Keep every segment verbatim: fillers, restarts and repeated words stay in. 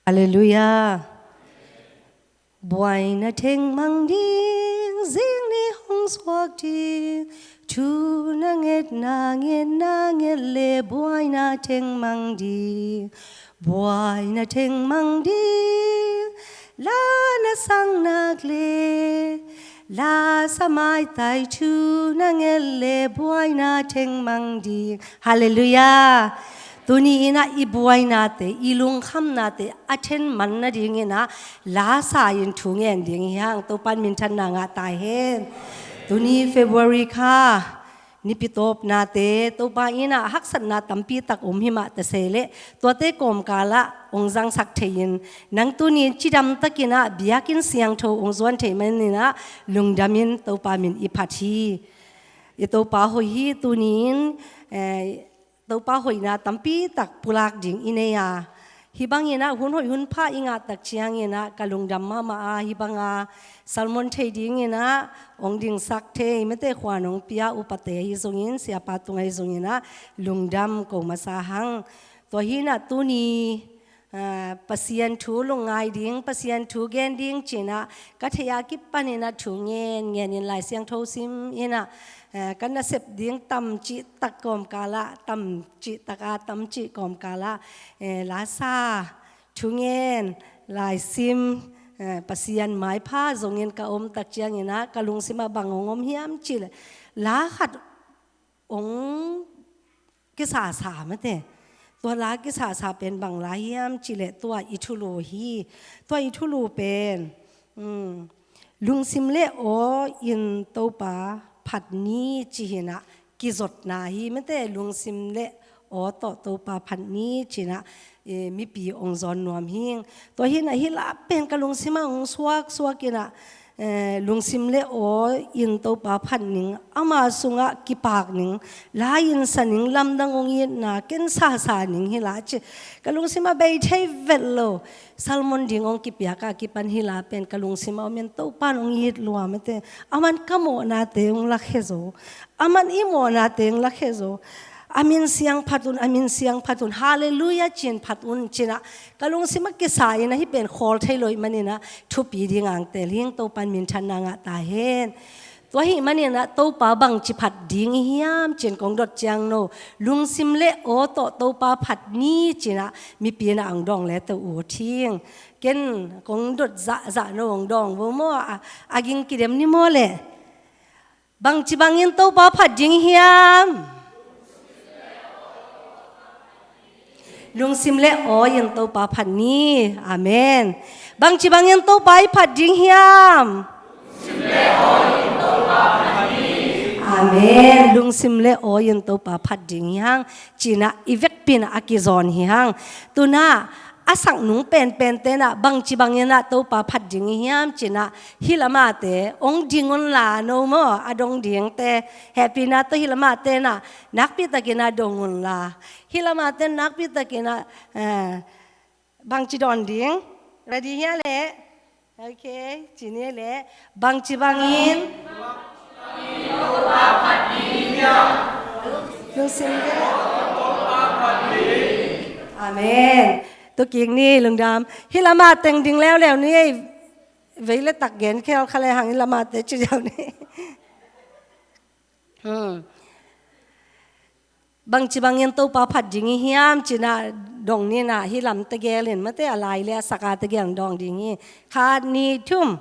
Halleluiah. Buaina thengmang ding, zing ni hong suak ding, thu na nget, na nget, na nget le buaina thengmang ding. Buaina thengmang ding, la na sang nak le, la sa maitai, thu na nget le buaina thengmang ding. Halleluiah. Tuni in ah i buainate, i lungkhamnate a thenman nadingin ah la sa in thu ngen ding hi hang. Topa'n minthanna ngah ta hen. Tuni February kha, nipi tawpnate, Topa in ah haksatna tampi tak om hi mah ta se leh, tuate kawmkal ah hong zangsak thei in, nang tuni in cidam takin ah biakinn siangtho hong zuan thei manin ah lungdam in, Topa min i phat hi. I Topa hoih hi. Tuni in, eh, Topa hoihna tampi tak pulak ding i nei a, hih bangin ah hun hoih hun pha i ngah tak ciangin ah ka lungdam mahmah a, hih banga sermon thei dingin ah hong dingsak thei mate khuan hong pia upate ahi zongin, siapa tung ahi zongin ah lungdam ko masa hang. Tua hi in ah tuni, ah, Pasian thu lungngai ding, Pasian thu gen ding ci-in ah ka theih a kipanin ah thu ngen ngenin Lai Siangtho sim in ah, eh, ka nasep ding tam cih tak kawmkal ah, tam cih tak a tam cih kawmkal ah, eh, la sa, thu ngen, lai sim, eh, Pasian maipha zongin ka om tak ciangin ah ka lungsim ah bang hong om hiam cih leh, la khat hong kisasa mate. Tua la kisasa pen bang la hiam cih leh tua i thulu hi. Tua i thulu pen, um, lungsim le aw in Topa phat ni ci-in ah kizotna hi mate. Lungsim le aw tawh Topa phat ni ci-in ah, eh, mipi hong zawn nuam hi. Tua hi in ah hih la pen ka lungsim ah hong suaksuak in ah, eh, lungsim le aw in Topa phat ning, ama sungah kipak ning, lai-insa ning, lamdang hong itna ken sasa ning hi la ci. Ka lungsim ah bei thei vet lo. Sermon ding hong kipiak a kipan hih la pen ka lungsim ah om in, Topa'n hong it lua mate. Aman ka mawhnate hong lakhia zo. Aman i mawhnate hong lakhia zo. A min siang phat un, a min siang phat un, halleluiah ci-in phat un ci-in ah ka lungsim ah kisa in ah hih pen khawl thei lo ahih manin ah thupi ding ang tel hing. Topa'n minthanna ngah ta hen. Tua ahih manin ah Topa bangci phat ding i hiam ci-in kong dot ciang no, lungsim le aw tawh Topa phat ni ci-in ah mipi in ah hong dawng le teh ut hing. Ken kong dot zahzah no hong dawng vo maw, a, a ging kidem ni maw leh. Bangci bangin Topa phat ding hiam? Lungsim le aw in Topa phat ni. Amen. Bangci bangin Topa i phat ding hiam? Amen. Lungsim le aw in Topa phat ding hi hang. Ci-in ah i vekpi in ah a kizawn hi hang. Tu-in ah a sak nung penpen ten ah bangci bangin ah Topa phat ding i hiam ci-in ah hih lamate hong ding unla no maw, a dong dingte, hehpihna tawh hih lamate in ah nakpi takin ah dong unla. Hih lamate nakpi takin ah, eh, bangci dawn ding? Ready hia leh? Ok, ci ni leh. Bangci bangin? Lungsim le. Amen. Tua kik ni, lungdam. Hih lamah teng ding leuleu ni, vei le tak gen khel kha le hang, hih lamah te ci deuh ni. Hmm. Bangci bangin Topa phat ding i hiam ci-in ah dong ni in ah hih lam tegel in mate, a lai le a sak a tegel in dong ding hi. Khat, nih, thum.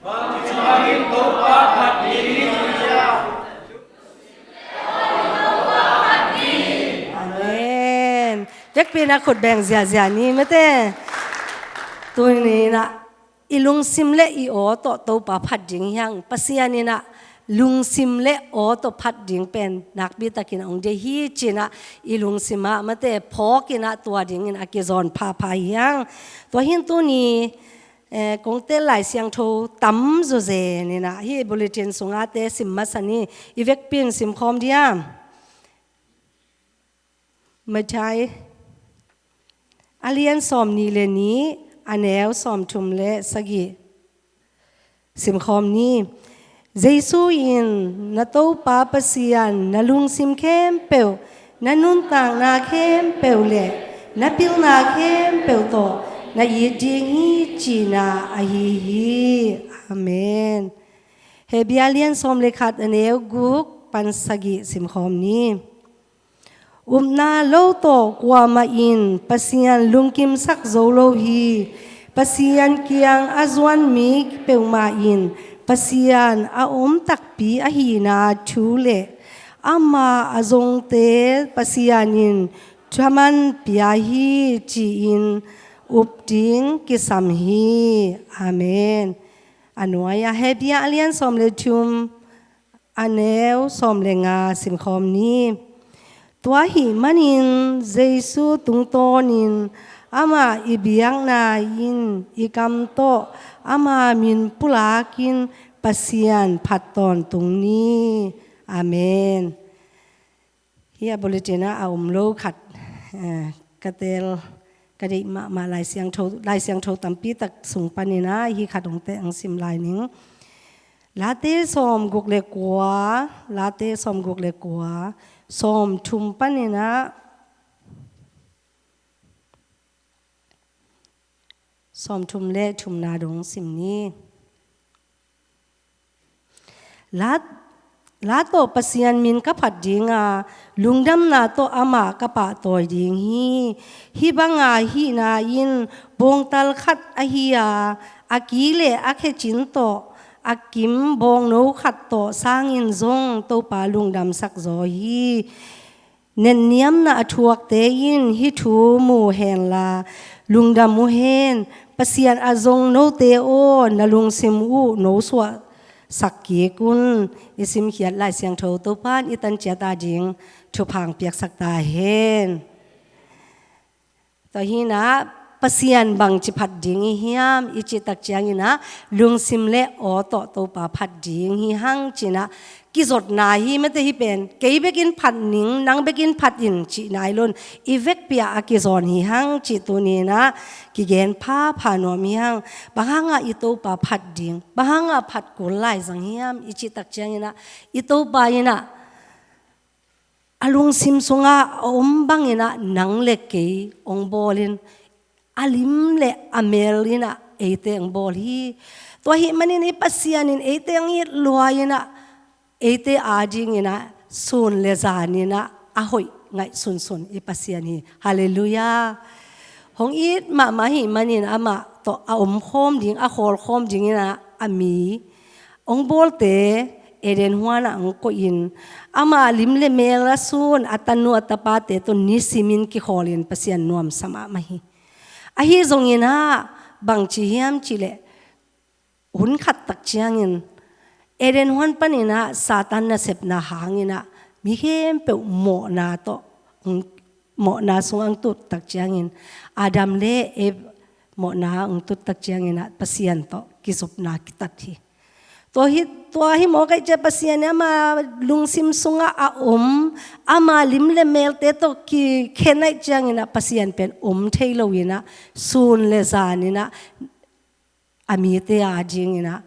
Bangci bangin Topa phat ding i hiam? Amen. Vekpi in ah khut beng ziazia ni mate. Tuni in ah i lungsim le i aw tawh Topa phat ding hi hang. Pasian in ah lungsim le aw tawh phat ding pen nakpi takin hong deih hi ci-in ah i lungsim ah mate phawk in ah tua dingin a kizawn phapha hi hang. Tua hi in tuni, eh, kong tel Lai Siangtho tam zawzen in ah hih bulletin sungah te sim masa ni. I vekpi in sim khawm diam? Matthai a lian sawmnih le nih, a neu sawmthum le sagih. Sim khawm ni. Jesu in, "Na Topa Pasian na lungsim khempeuh, na nuntakna khempeuh le na pilna khempeuh tawh na it ding hi cihna ahi hi. Amen. Hebru lian sawm le khat, a neu guk pan sagih simkhawm ni. Upna lo tawh kuamah in Pasian lungkimsak zo lo hi. Pasian kiang a zuan mi peuhmah in Pasian a om takpi ahihna thu le ama a zongte Pasian in thaman pia hi ci-in up ding kisam hi. Amen. A nuai-ah Hebru lian sawm le thum, a neu sawm le nga simkhawm ni. Tua ahih manin Jesu tungtawnin amah i biakna in i kam tawh ama min pulakin Pasian phat tawntung ni. Amen. Hih a bulletin ah a om lo khat, eh, ka tel, ka deih mahmah Lai Siangtho, Lai Siangtho tampi tak sung panin ah hih khat hong teh hong sim lai ning. Late sawm guk le kua, Late sawm guk le kua, sawm thum panin ah sawm thum le thumna dong sim ni. Lat, lat tawh Pasian min ka phat ding a, lungdamna tawh amah ka pahtawi ding hi. Hih banga hihna in bawngtal khat ahi a, a ki le a khecin tawh, a kim bawngno khat tawh sangin zong Topa lungdamsak zaw hi. Netniamna a thuakte in hih thu mu henla, lungdam uh hen. Pasian a zong note aw, na lungsim uh no suahsak kik un. I simkhiat Lai Siangtho Topan i tanciat a ding thupha piaksak ta hen. Tua hi-in ah Pasian bangci phat ding i hiam i cih tak ciangin ah lungsim le aw tawh Topa phat ding hi hang ci-in ah kizopna hi mate, hih pen kei bekin phat ning, nang bekin phat in cihna hi lo-in i vekpi-ah a kizawn hi hang cih tuni-in ah kigen phapha nuam hi hang. Bang hangah i Topa phat ding, bang hangah phat kul lai zang hiam i cih tak ciangin ah i Topa in ah a lungsim sungah a om bangin ah nang le kei hong bawlin, a lim le a mel in ah eite hong bawl hi. Tua ahih manin i Pasian in eite hong it lua-in ah eite a dingin ah sun le zanin ah a hoih ngaihsunsun i Pasian hi. Halleluiah. Hong it mahmah ahih manin amah tawh a omkhawm ding, a khawlkhawm dingin ah a mi hong bawlte Eden huanah hong koihin, ama lim le mel a sun a tanu a tapate tawh nisimin kikhawlin Pasian nuamsa mahmah hi. Ahi zongin ah bangci hiam cih leh, hun khat tak ciangin Eden huan panin ah Satan nasepna hangin ah mi khempeuh mawhna tawh, mawhna sungah hong tut tak ciangin Adam le Eve mawhna hong tut tak ciangin ah Pasian tawh kizopna kitat hi. Tua hi, tua hi mawk ahih ciang Pasian in ama lungsim sungah a om, ama lim le melte tawh kikhen ahih ciangin ah Pasian pen om thei lo-in ah sun le zanin ah a mite a dingin ah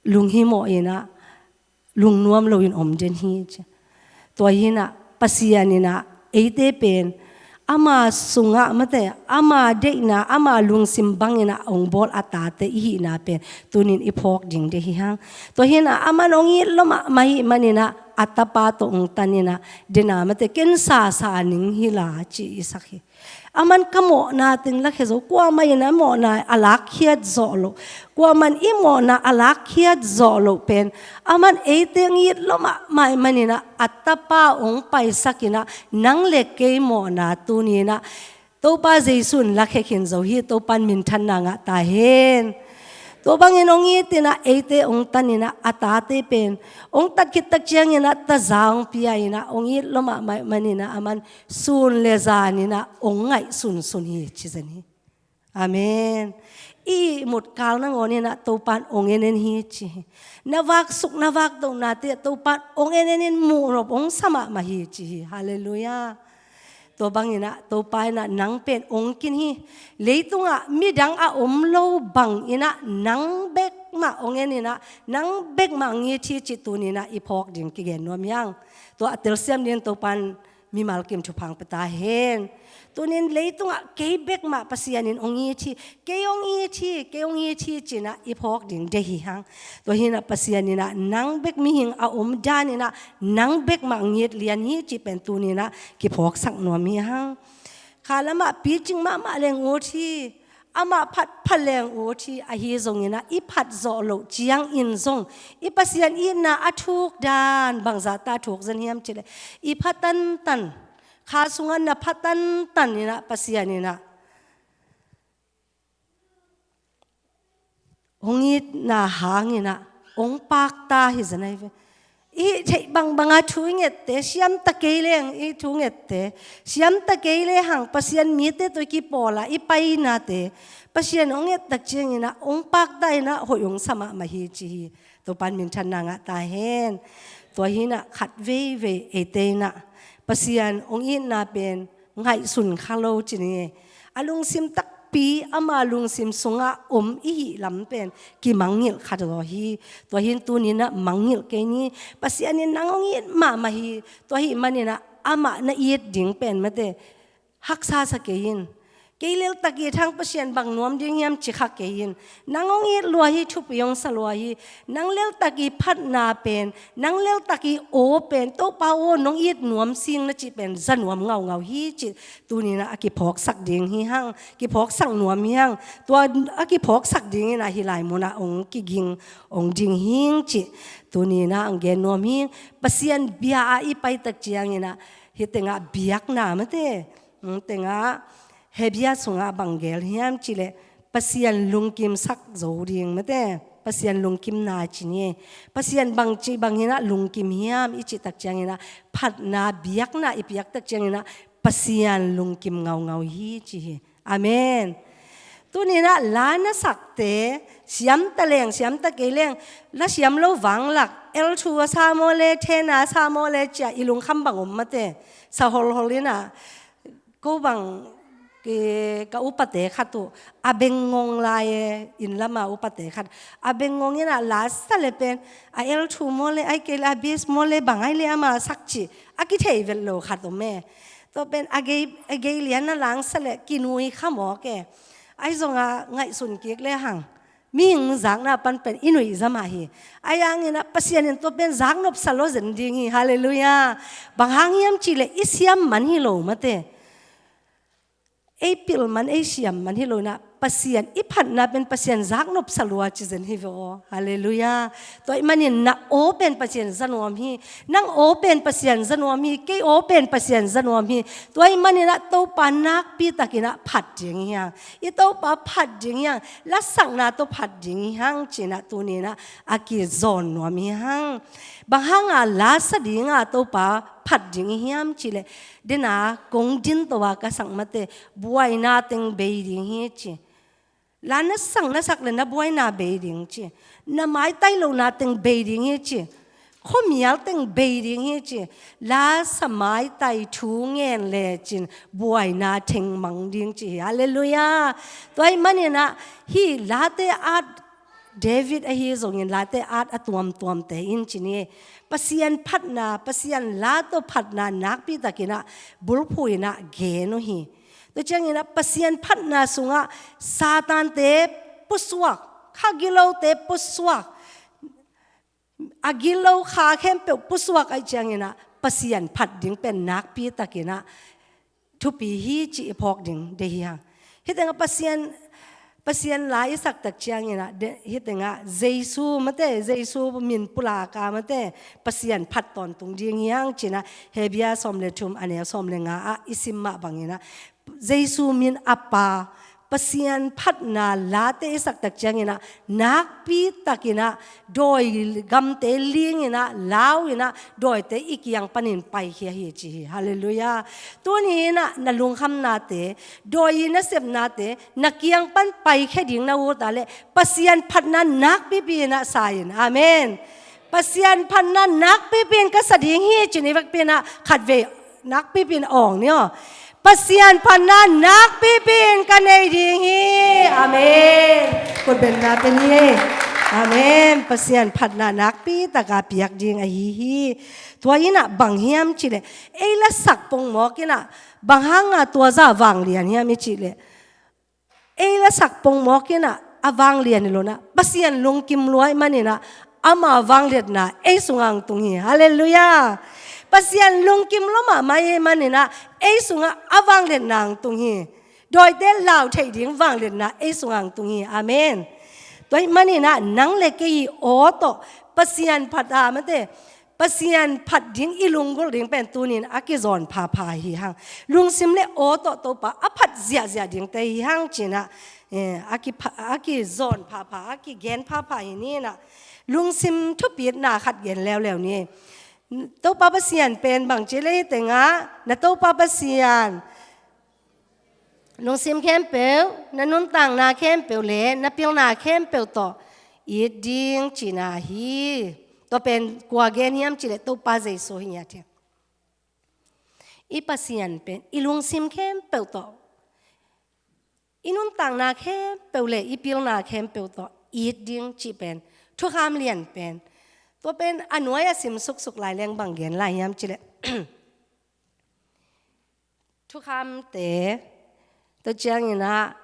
lunghimawhin ah lungnuam loin om den hi ci. Tua hi-in ah Pasian in ah eite pen ama sungah mate, ama deihna, ama lungsim bangin ah hong bawl a tate i hihna pen tunin i phawk ding deih hi hang. Tua hi-in ah aman hong it lua mahmah ahih manin ah a tapa tawh hong tanin ah, dena mate, ken sasa ning hi la ci i sak hi. Aman ka mawhna teng lakhia zo, kuamah in a mawhna a lakkhiat zawh loh, kuamah in i mawhna a lakkhiat zawh loh pen aman eite hong it lua mahmah ahih manin ah a tapa hong paisakin ah nang le kei mawhna tuni-in ah Topa Jesu in lakhia khin zo hi. Topa in minthanna ngah ta hen. Tua bangin hong itin ah eite hong tanin ah a tate pen hong tat khit tak ciangin ah taza hong pia-in ah hong it lua mahmah ahih manin ah aman sun le zanin ah hong ngaihsunsun hi ci zen hi. Amen. I ihmut kal nangawnin ah Topa in hong en en hi ci hi. Na vaksuk na vakdohnate ah Topa in hong en en in muhnop hong sa mahmah hi ci hi. Halleluiah. Tua bangin ah Topa in ah nang pen hong kin hi. Leitungah midang a om lo bangin ah nang bek mah hong en in ah nang bek mah hong it hi cih tuni-in ah i phawk ding kigen nuam hi hang. Tua a telsiam dingin Topa in Mimal kim thupha hong pia ta hen. Tunin leitungah kei bek mah Pasian in hong it hi, kei hong it hi, kei hong it hi ci-in ah i phawk ding deih hi hang. Tua hi-in ah Pasian in ah nang bek mihing a om danin ah nang bek mah hong it lian hi cih pen tuni-in ah kiphawksak nuam hi hang. Kha lamah picing mahmah leng ut hi, amah phat pha leng ut hi, ahi zongin ah i phat zawh loh ciangin zong i Pasian itna a thuk dan bangzah ta thuk zen hiam cih leh, i pha tantan, kha sungah na pha tantan in ah Pasian in ah hong itna hangin ah hong pakta hi zen ahi ve. I theih bangbang a thu i ngette, siam ta kei leng i thu ngette, siam ta kei lehang Pasian mite tawh i kipawl a i painate Pasian hong et tak ciangin ah hong pakta in ah hoih hong sa mahmah hi ci hi. Topa'n minthanna ngah ta hen. Tua hi-in ah khat veivei eite in ah Pasian hong itna pen ngaihsun kha lo ci ni. A lungsim takpi, ama lungsim sungah om i hih lam pen kimangngilh kha zaw hi. Tua hi-in tuni-in ah mangngilh kei ni. Pasian in nang hong it mahmah hi. Tua ahih manin ah amah na it ding pen mate, haksa sa kei in. Kei leltak it hang Pasian bang nuam ding hiam ci kha kei in. Nang hong it lua hi, thupi hong sa lua hi. Nang leltak i phatna pen, nang leltak i aw pen, Topa aw, nong it nuam sing na cih pen za nuam ngaungau hi cih tuni-in ah a kiphawksak ding hi hang, kiphawksak nuam hi hang. Tua a kiphawksak dingin ah hih lai munah hong kiging hong ding hing cih tuni-in ah hong gen nuam hing. Pasian bia ah i pai tak ciangin ah hih tengah biakna mate, hih tengah Hebrew sungah bang gel hiam cih leh Pasian lungkimsak zo ding mate, Pasian lungkimna ci ni. Pasian bangci bangin ah lungkim hiam i cih tak ciangin ah phatna biakna i piak tak ciangin ah Pasian lungkim ngaungau hi ci hi. Amen. Tuni-in ah la na sakte, siam ta leng siam ta kei leng, la siam lo vanglak, L two a sa maw le, ten a sa maw le ci-a i lungkham bang om mate, sa holhol in ah, ko bang, eh, ka upate khat uh, a bengngong lai e, inn lam a upate khat, a bengngong in ah la sa leh pen, a L two maw le, ahih kei leh a bass maw le, bang ahih leh ama sak ci, a kithei vet lo khat om e. Tua pen a gei, a gei lian a la sa leh kinui kha mawk e. Ahi zongin ngaihsun kik lehang mihing zakna pan pen i nuih za mah hi. Ahi zongin ah Pasian in tua pen zaknop sa lua zen ding hi. Halleluiah. Bang hang hiam cih leh i siam man hi lo mate, ei pil man, ei siam man hi lo in ah Pasian, i phatna pen Pasian zaknop sa lua ci zen hi ve aw. Halleluiah. Tua ahih manin na aw pen Pasian za nuam hi. Nang aw pen Pasian za nuam hi. Kei aw pen Pasian za nuam hi. Tua ahih manin ah Topa nakpi takin ah phat ding hi hang. I Topa phat ding hi hang. Lasakna tawh phat ding hi hang ci-in ah tuni-in ah a kizawn nuam hi hang. Bang hanga la sa dinga Topa phat ding i hiam cih leh, den a kong din to a ka sak mate, buaina teng bei ding hi ci. La na sak na sak leh na buaina bei ding ci. Na maitai lohna teng bei ding hi ci. Khuamial teng bei ding hi ci. La sa maitai thu ngen lecin buaina teng mang ding ci hi. Halleluiah. Tua ahih manin ah hih late at David ahi zongin late at a tuamtuamte in ci ni. Pasian phatna, Pasian la tawh phatna nakpi takin ah bulphuh in ah gen uh hi. Tua ciangin ah Pasian phatna sungah Satante pusuak, kha gilote pusuak, a gilo kha khempeuh pusuak ahih ciangin ah Pasian phat ding pen nakpi takin ah thupi hi cih i phawk ding deih hi hang. Hih tengah Pasian, Pasian la i sak tak ciangin ah, de-, hih tengah Jesu mate, Jesu min pulak a mate, Pasian phat tawntung ding hi hang ci-in ah, Hebrew sawm le thum a neu sawm le nga ah i sim mah bangin ah, Jesu min a pa, Pasian phatna late i sak tak ciangin ah, nakpi takin ah, dawi gamte ling in ah, lau in ah, dawite i kiang panin paikhia hi ci hi. Halleluiah. Tuni in ah na lungkhamnate, dawi i nasepnate, na kiang pan paikhia ding na ut a leh, Pasian phatna nakpipi in ah sa in. Amen. Pasian phatna nakpipi in ka sa ding hi ci-in i vekpi in ah khatvei nakpipi in awng ni aw. Pasian phatna nakpipi in ka nei ding hi. Amen. Kutbenna pia ni. Amen. Pasian phatna nakpi taka piak ding ahi hi. Tua in ah bang hiam cih leh, ei lasak pongmawk in ah bang hanga tua zah vanglian hiam i cih leh, ei lasak pongmawk in ah a vanglian hi lo in ah, Pasian lungkim lua ahih manin ah ama vangliatna ei sungah hong tung hi. Halleluiah. Pasian lungkim lua mahmah ahih manin ah ei sungah a vangliatna hong tung hi. Dawite lau theih ding vangliatna ei sungah hong tung hi. Amen. Tua ahih manin ah nang le kei i aw tawh Pasian phat a, mate, Pasian phat ding i lunggulh ding pen tuni in a kizawn phapha hi hang. Lungsim le aw tawh Topa a phat ziahziah dingte hi hang ci-in ah, eh, a kipha-, a kizawn phapha, a kigen phapha hi ni in ah, lungsim thupitna khat gen leuleu ni. Topa Pasian pen bang ci leh, hih tengah, na Topa Pasian lungsim khempeuh, na nuntakna khempeuh le na pilna khempeuh tawh it ding cihna hi. Tua pen kua gen hiam cih leh Topa Jesu hi ngiat hi. I Pasian pen i lungsim khempeuh tawh, i nuntakna khempeuh le i pilna khempeuh tawh it ding cih pen thukham lian pen. Tua pen a nuai a sim suksuk lai leng bang gen lai hiam cih leh, thukhamte, tua ciangin ah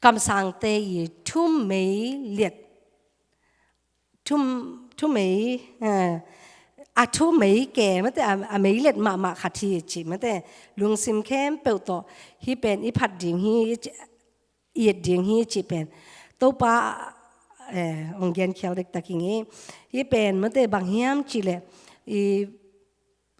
kamsangte i thumei liat, thum, thumei, eh, a thumei ke, mate, a, a meilet mahmah khat hi cih, mate, lungsim khempeuh tawh hih pen i phat ding hi, i ci-, i et ding hi cih pen Topa, eh, hong genkhial dektak ing ei. Hih pen, mate, bang hiam cih leh, i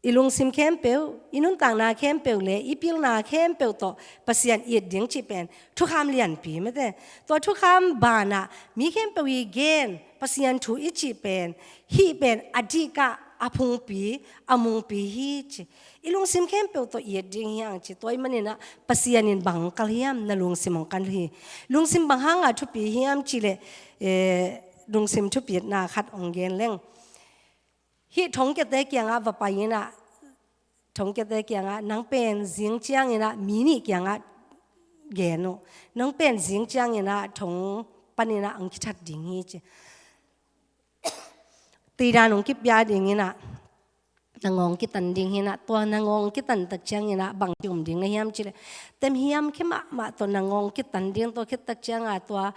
i lungsim khempeuh, i nuntakna khempeuh le i pilna khempeuh tawh Pasian it ding cih pen thukham lianpi, mate. Tua thukham banah mi khempeuh i gen Pasian thu i cih pen, hih pen a dihkah a phungpi, a mungpi hi ci. I lungsim khempeuh tawh it ding hi hang ci. Tua ahih manin ah Pasian in bang hong kalh hiam, na lungsim hong kalh hi. Lungsim bang hanga thupi hiam cih leh, eh, lungsim thupitna khat hong gen leng. Hih thongkiate kiangah va pai in ah, thongkiate kiangah, nang pen zing ciangin ah mi nih kiangah gen uh. Nang pen zing ciangin ah thong panin ah hong kithat ding hi ci. Tidan hong kipia ding in ah, na ngawng kitan ding hi in ah, tua na ngawng kitan tak ciangin ah bang kium ding na hiam cih leh, temhiam khe mahmah tawh na ngawng kitan ding, tua khit tak ciangah tua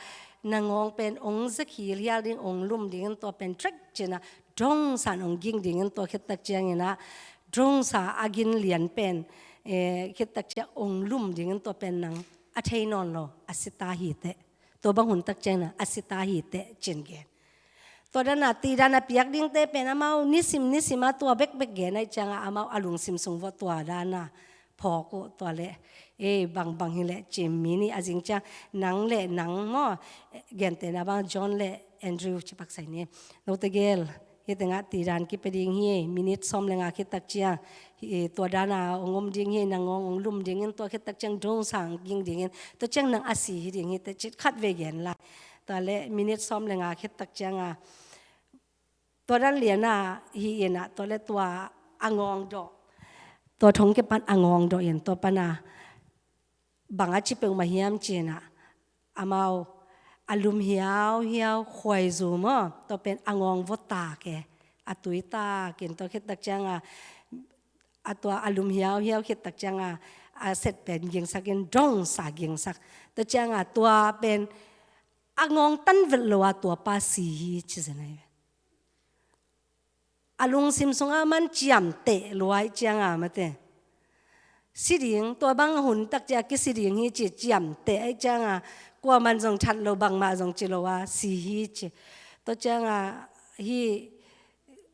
na ngawng pen hong zakhil hial ding, hong lum ding in, tua pen trek ci-in ah dongsa in hong ging ding in, tua khit tak ciangin ah dongsa a gin lian pen, eh, khit tak ciang hong lum ding in, tua pen nang a thei nawn lo, a si ta hi teh. Tua bang hun tak ciangin ah a si ta hi teh ci-in gen. Tua dan a, tidan a piak dingte pen amau nisim nisim a tua bekbek gen ahih ciangah amau a lungsim sung vawh tua dan a phawk uh, tua leh, eh, bangbang hi leh ci, mi nih a zing ciang, nang le nang maw, eh, gentehna bang John le Andrew ci pak sai ni. Note gel, hih tengah tidan kipia ding hi, minute sawm le nga khit tak ciang, eh, tua dan a hong om ding hi, na ngawng hong lum ding in, tua khit tak ciang dongsa in ging ding in, tua ciang nang a si hi ding hi teh ci, khatvei gen lai. Tua leh minute sawm le nga khit tak ciangah, tua dan lian a hi in ah, tua leh tua a ngawng dawh, tua thongkia pan a ngawng dawh in, tua pan a bang a ci peuhmah hiam ci-in ah, amau a lum hiauhiau, khuaizu maw, tua pen a ngawng vawh tak e, a tui tak in, tua khit tak ciangah, a tua a lum hiauhiau khit tak ciangah a set pen gingsak in, dongsa gingsak. Tua ciangah tua pen a ngawng tan vet lo a tua pa si hi ci zen ahi ve. A lungsim sungah man ciamteh lua ahih ciangah, mate, si ding, tua bang hun tak ciang kisi ding hi ci, ciamteh ahih ciangah, kuaman zong that lo, bangmah zong ci lo a si hi ci. Tua ciangah hih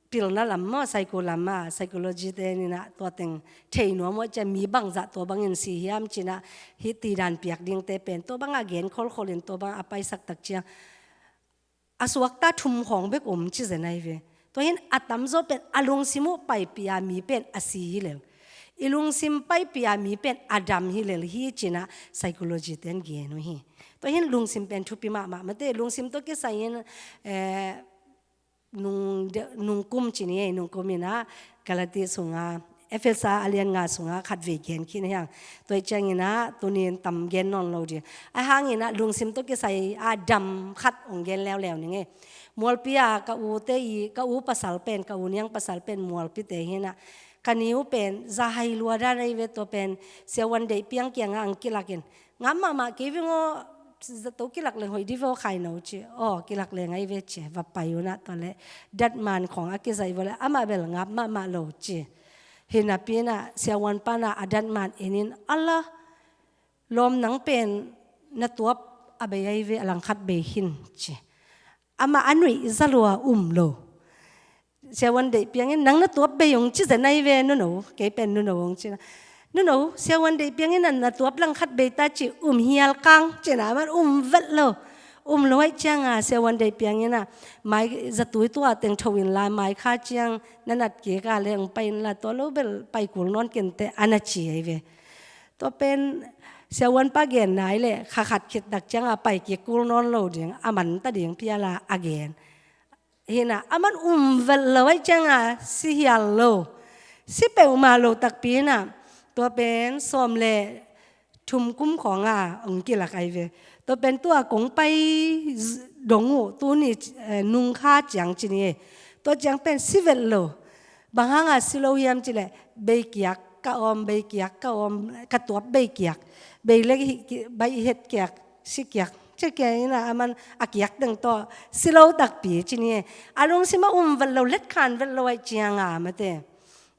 pilna lam maw, psycho lam ah, psychology te in ah tua teng thei nuam uh ahih ciang, mi bangzah tua bangin si hiam ci-in ah, hih tidan piak dingte pen tua bang a gen kholkhol in, tua bang a paisak tak ciang a suakta thum khawng bek om ci zen ahi ve. Tua hi in a tamzaw pen a lungsim uh paipih a mi pen a si hi lel, i lungsim paipih a mi pen a dam hi lel hi ci-in ah psychology ten gen uh hi. Tua hi in lungsim pen thupi mahmah, mate, lungsim tawh kisai in, eh, nung de-, nungkum ci ni ei, nungkum in ah Galati sungah, Efesa a lian nga sungah khatvei gen khin hi hang. Tua ciangin ah tunin tam gen nawn lo ding. Ahih hangin ah lungsim tawh kisai a dam khat hong gen leuleu ning e. Mualpi a ka ute i, ka u pasal pen, ka u niang pasal pen mualpite hi in ah, ka niu pen za hai lua dan ahi ve. Tua pen siavuan deih piang kiangah hong kilakin, ngap mahmah kei veng aw, zato kilak leng hoih di ve aw, khai no ci. Aw, kilak leng ahi ve ci. Va pai un ah tua leh datman khawng a kizaih vua leh amah bel ngap mahmah lo ci. Hi napi in ah siavuan pa'n ah a datman en in, a la, lawm, nang pen na tuap a bei ahi ve, a langkhat bei hin ci. Amah a nuih za lua, um lo. Siavuan deih piangin, nang na tuap bei ung ci zen ahi ve, nuno, kei pen nuno ung ci. Nuno, siavuan deih piangin na, na tuap langkhat bei ta ci, um hial kang ci in ah, aman um vet lo. Um lo ahih ciangah siavuan deih piangin ah, mai zatui tua teng tho inla, mai kha ciang na nat kik a leh hong pai inla, tua lo bel pai kul nawn kei inteh, a na ci ahi ve. Tua pen siavuan pa genna hi leh kha khat khit tak ciangah pai kik kul nawn lo ding, a man ta ding phial a a gen. Hi in ah, aman um vet lo ahih ciangah si hial lo. Si peuhmah lo takpi in ah, tua pen sawm le thum kum khawngah hong kilak ahi ve. Tua pen tua kong pai z-, dong uh, tuni, eh, nung kha ciang ci ni e. Tua ciang pen si vet lo. Bang hangah si lo hiam cih leh, bei kiak ka om, bei kiak ka om, ka tuap bei kiak. Bei lek hi ki-, bei het kiak, si kiak. Ci kiak in ah, aman a kiak teng tawh si lo takpi ci ni e. A lungsim ah um vet lo, letkhan vet lo ahih ciangah mate.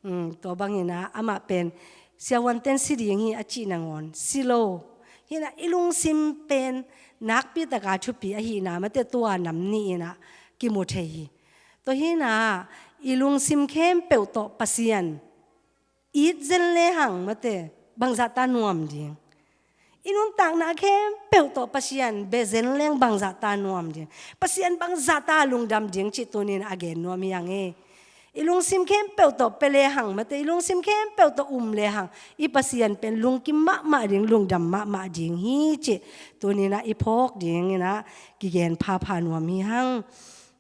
Um, tua bangin ah amah pen siavuante'n si ding hi a cih nangawn si lo. Hi in ah i lungsim pen nakpi taka thupi ahihna mate, tua nam nih in ah kimu thei hi. Tua hi in ah i lungsim khempeuh tawh Pasian it zen lehang mate, bangzah ta nuam ding. I nuntakna khempeuh tawh Pasian bia zen leng bangzah ta nuam ding. Pasian bangzah ta lungdam ding cih tunin a gen nuam hi hang e. I lungsim khempeuh tawh pia lehang mate, i lungsim khempeuh tawh um lehang, i Pasian pen lungkim mahmah ding, lungdam mahmah ding hi cih tunin ah i phawk dingin ah kigen phapha nuam hi hang.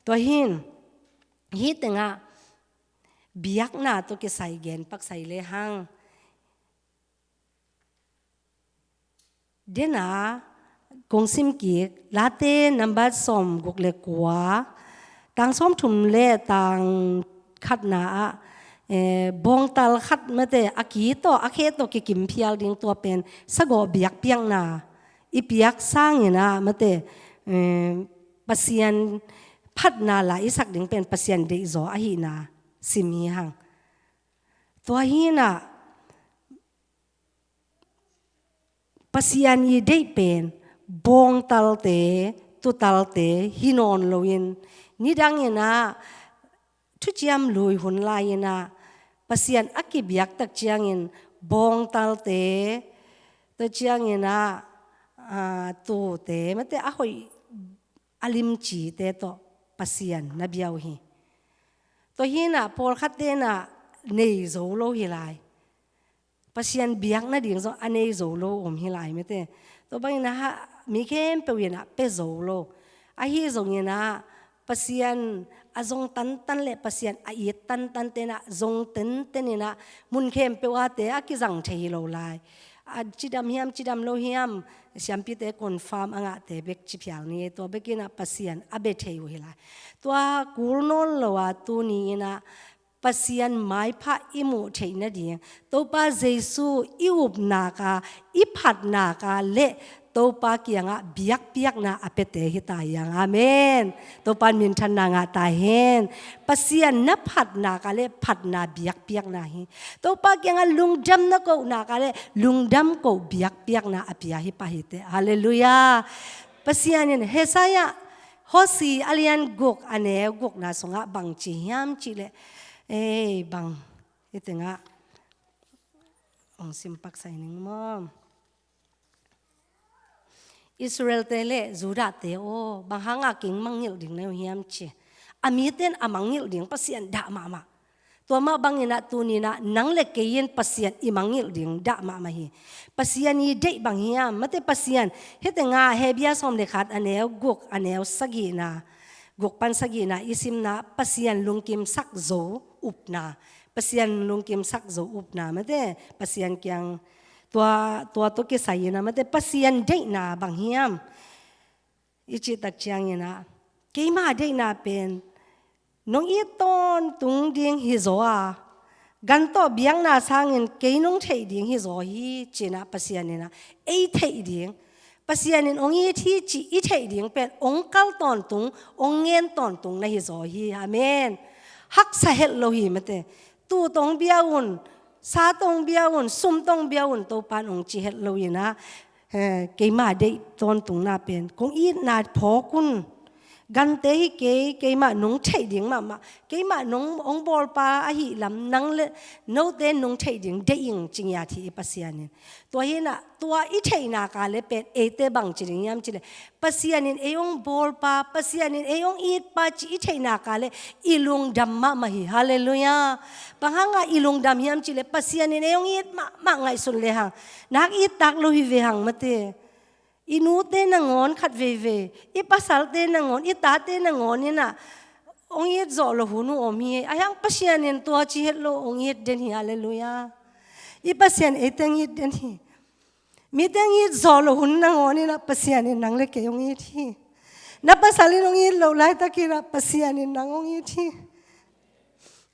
Tua hi in, hih tengah biakna tawh kisai gen pak sai lehang. Dena kong sim kik, Late nambat sawm guk le kua, tang sawm thum le tang khatna ah, eh, bawngtal khat mate, a ki tawh, a khe tawh kikim phial ding, tua pen sagawh biakpiakna i piak sangin ah mate, eh, Pasian phatna la i sak ding pen Pasian deihzaw ahihna sim hi hang. Tua hi in ah Pasian i deih pen bawngtalte, tutalte hi nawn loin, nidangin ah thuciam lui hun lai-in ah Pasian a kibiak tak ciangin bawngtalte, tua ciangin ah, ah, tute, mate a hoih a limcite tawh Pasian na bia uh hi. Tua hi in ah pawlkhatte in ah nei zo lo hi lai. Pasian biak nading zong a nei zo lo om hi lai mate. Tua bangin ah ha, mi khempeuh in ah pia zo lo. Ahi zongin ah Pasian a zong tantan le Pasian a it tantante in ah zong tenten in ah mun khempeuh ah te a kizang thei hi lo lai. A cidam hiam, cidam lo hiam, siampite confirm a ngahte bek ci phial ni, tua bekin ah Pasian a bia thei uh hi lai. Tua kul nawn lo a tuni in ah Pasian maipha i muh theih nading, Topa Jesu i upnak a, i phatnak a le Topa kiangah biakpiakna a piate hi ta hi hang. Amen. Topa in minthanna ngah ta hen. Pasian na phatnak a le phatna biakpiakna hi. Topa kiangah lungdam na kohnak a le lungdam koh biakpiakna a pia hi pah hi teh. Halleluiah. Pasian in Isaiah, Hosea a lian guk a neu gukna sungah bang ci hiam cih leh, ei, bang, hih tengah hong sim pak sai ning maw. Israelte le Judahte aw, bang hanga kei mangngilh ding na hi uh hiam ci. A mite in a mangngilh ding Pasian dah mahmah. Tua mah bangin ah tuni in ah nang le kei in Pasian i mangngilh ding dah mahmah hi. Pasian i deih bang hiam, mate Pasian, hih tengah Hebru sawm le khat a neu guk, a neu sagihna, guk pan sagihna i simna, Pasian lungkimsak zo upna, Pasian lungkimsak zo upna mate, Pasian kiang tua, tua tawh kisai in ah mate, Pasian deihna bang hiam i cih tak ciangin ah, keima deihna pen nong it tawntung ding hi zaw a, gan tawh biakna sangin kei nong theih ding hi zaw hi, ci-in ah Pasian in ah ei theih ding, Pasian in hong it hi cih i theih ding pen hong kal tawntung, hong ngen tawntung na hi zaw hi. Amen. Haksa het lo hi mate. Tu tawh hong bia un, sa tawh hong bia un, sum tawh hong bia un, Topa'n hong ci het lo in ah, eh, keima deih tawntungna pen kong itna phawk un. Gante hi kei, keimah nong theih ding mahmah, keimah nong hong bawlpa ahih lam nang le note nong theih ding deih ing, ci ngiat hi i Pasian in. Tua hi in ah, tua i theihna ka le pen eite bang ci ding hiam cih leh, Pasian in ei hong bawlpa, Pasian in ei hong itpa cih i theihna ka le i lungdam mahmah hi. Halleluiah. Bang hang a i lungdam hiam cih leh, Pasian in ei hong it mahmah ngaihsun le hang, nak it tak lo hi ve hang mate. I nute nangawn khat veivei, i pasalte nangawn, i tate nangawn in ah hong it zawh loh hun uh om hi. Ahi hang Pasian in tua ci het lo, hong it den hi. Halleluiah. I Pasian eite hong it den hi. Mite hong it zawh loh hun nangawn in ah Pasian in nang le kei hong it hi. Na pasal in hong it loh laitakin ah Pasian in nang hong it hi.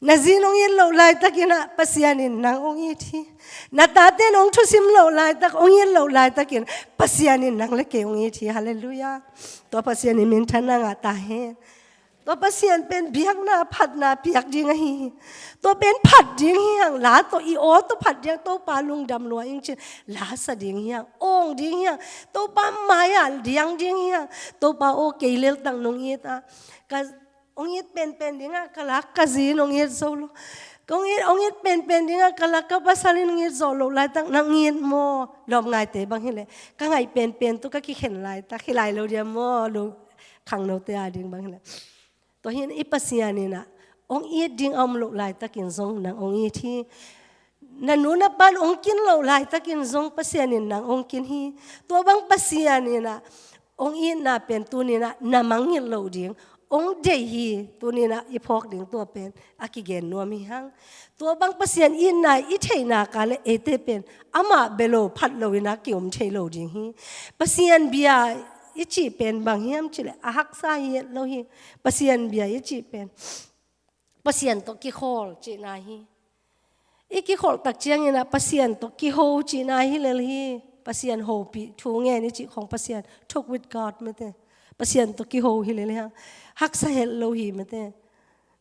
Na zi in hong it loh laitakin ah Pasian in nang hong it hi. Na tate in hong thusim loh laitak, hong it loh laitakin Pasian in nang le kei hong it hi. Halleluiah. Tua Pasian in minthanna ngah ta hen. Tua Pasian pen biakna phatna piak ding ahi hi. Tua pen phat ding hi hang, la tawh, i aw tawh phat ding, Topa lungdam lua ing ci-in la sa ding hi hang, awng ding hi hang, Topa mai-ah diang ding hi hang. Topa aw, kei leltak nong it a, ka hong it penpen ding ah ka lak, ka zi in hong it zo lo. Ka hong it, hong it penpen ding ah ka lak, ka pasal in hong it zawh loh laitak nang it maw? Lawm ngaite bang hi leh, ka ngaih penpen tawh ka kikhen laitak hi lai lo diam maw? Lo, khangnote a ding bang hi leh. Tua hi in i Pasian in ah hong it ding a om loh laitakin zong nang hong it hi. Na nu na pa'n hong kin loh laitakin zong Pasian in nang hong kin hi. Tua bang Pasian in ah hong itna pen tuni in ah na mangngilh loh ding hong deih hi. Tuni in ah i phawk ding tua pen a kigen nuam hi hang. Tua bang Pasian itna i theihna ka le eite pen amah bia lo, phat lo in ah ki-om thei lo ding hi. Pasian bia i cih pen bang hiam cih leh, a haksa hi het lo hi. Pasian bia i cih pen Pasian tawh kikhawl cihna hi. I kikholh tak ciangin ah Pasian tawh kiho cihna hi lel hi. Pasian hopih, thu ngen i cih khawng Pasian, talk with God mate. Pasian tawh kiho hi lel hi hang. Haksa het lo hi mate.